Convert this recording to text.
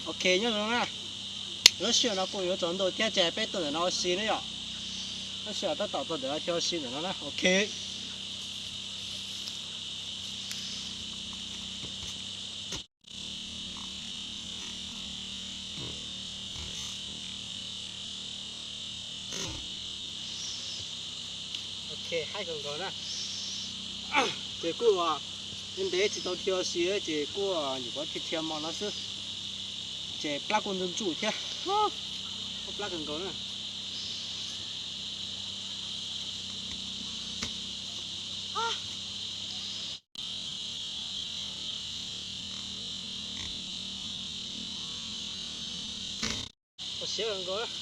Ok, nyob zoo na. Lub sij hawm no kuj yuav tsaus ntuj thiab ces peb tuaj ntawm no ua si na yom. Lub sij hawm tab tom txog ntawm no thiab ua si ntawm no na. Ok. Ok, haib kawg nkaus na. Ces kuj ntev tsis tau dhia ua si ces kuj nyuam qhuav dhia dhia hmo no xwb. Ces plab kuj ntxub ntsuj thiab. Plab kawg nkaus na. Ua siab kawg nkaus.